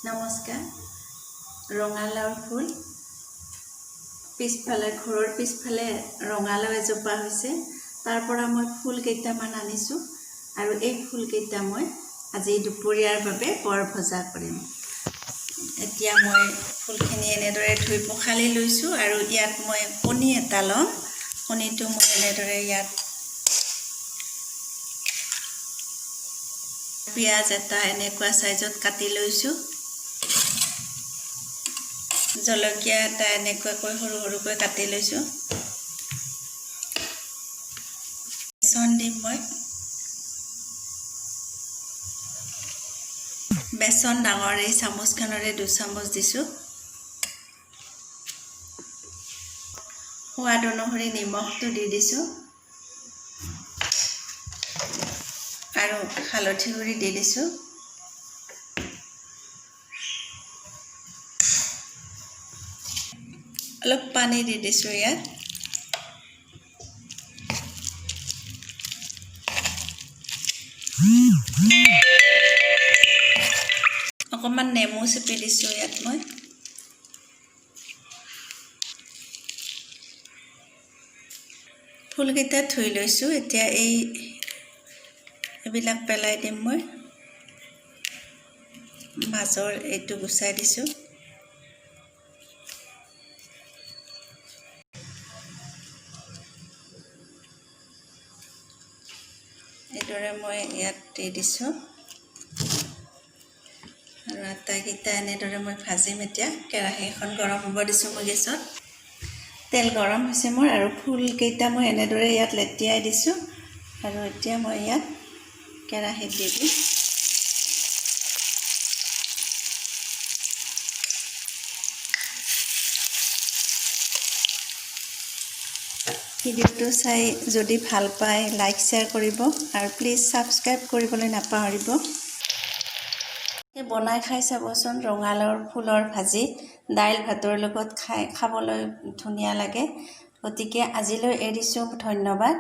নমস্কাৰ। ৰঙালাওৰ ফুল পিছফালে, ঘৰৰ পিছফালে ৰঙালাও এজোপা হৈছে। তাৰ পৰা মই ফুল কেইটামান আনিছোঁ আৰু এই ফুলকেইটা মই আজি দুপৰীয়াৰ বাবে বৰ ভজা কৰিম। এতিয়া মই ফুলখিনি এনেদৰে ধুই পখালি লৈছোঁ আৰু ইয়াত মই কণী এটা ল'ম। কণীটো মই এনেদৰে ইয়াত, পিঁয়াজ এটা এনেকুৱা চাইজত কাটি লৈছোঁ, জলকীয়া এটা এনেকুৱাকৈ সৰু সৰুকৈ কাটি লৈছোঁ, বেচন দিম মই। বেচন ডাঙৰ এই চামুচখনেৰে 2 চামুচ দিছোঁ। সোৱাদ অনুসৰি নিমখটো দি দিছোঁ আৰু হালধি গুড়ি দি দিছোঁ। অলপ পানী দি দিছোঁ ইয়াত। অকণমান নেমু চেপি দিছোঁ ইয়াত মই। ফুলকেইটা ধুই লৈছোঁ। এতিয়া এইবিলাক পেলাই দিম মই। মাজৰ এইটো গুচাই দিছোঁ। এইদৰে মই ইয়াত দি দিছোঁ আৰু আটাইকেইটা এনেদৰে মই ভাজিম। এতিয়া কেৰাহীখন গৰম হ'ব দিছোঁ মই গেছত। তেল গৰম হৈছে মোৰ আৰু ফুলকেইটা মই এনেদৰে ইয়াত লেটিয়াই দিছোঁ আৰু এতিয়া মই ইয়াত কেৰাহীত দি দিম। ভিডিঅ'টো চাই যদি ভাল পায়, লাইক, শ্বেয়াৰ কৰিব আৰু প্লিজ ছাবস্ক্ৰাইব কৰিবলৈ নাপাহৰিব। বনাই খাই চাবচোন ৰঙালাওৰ ফুলৰ ভাজি। দাইল ভাতৰ লগত খাবলৈ ধুনীয়া লাগে। গতিকে আজিলৈ এৰিছোঁ, ধন্যবাদ।